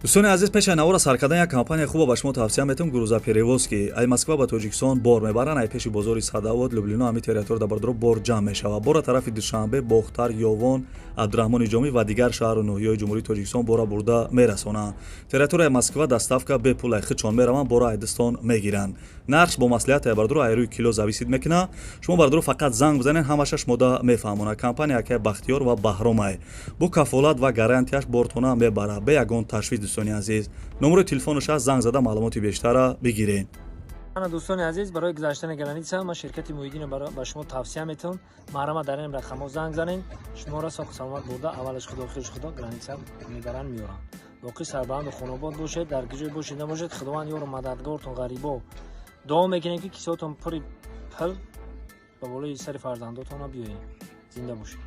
Дӯстони азиз, пеши навора сар кардан як компания хуба ба шумо тавсия метавам: «Грузоперевозки». Ай Москва ба Тоҷикистон бор мебаранд. Ай пеши бозори Садовод, Люблино, ҳами территория да, бардоро, бор ҷамъ мешавад. Бора тарафи Душанбе, Бохтар, Ёвон, Абдураҳмони Ҷомӣ ва дигар шаҳру ноҳияҳои Ҷумҳурии Тоҷикистон бора бурда мерасонанд. Территорияи Москва доставка бепул, ай худшон мераванд, бора айдистон мегиранд. Нархш бо маслиҳат, ай бардоро, ай рӯи кило зависит мекунад. Шумо, бардоро, фақат занг бизанед, ҳамаша шумода мефаҳмонад. Компания акай Бахтиёр ва Баҳромай бо кафолат ва гарантияш бортона мебарад, бе ягон ташвиш. Дӯстони азиз, номерои телефонаш аст, занг зада маълумоти бештара бигиред. Ана, дӯстони азиз, барои гузаштани граница ман ширкати Муҳиддино ба шумо тавсия метавон. Марҳамат, дар ин рақамҳо занг занед. Шуморо соҳу саломат бурда, аввалаш Худо, охираш Худо, граница мебаранд, меоранд. Боқӣ сарбаланду хонобод бошед, дар куҷое бошед набошед, Худованд ёру мададгортон. Ғарибо дуо мекунем, ки кисотон пури пул ба болои сари фарзандотона биёед. Зинда бошед.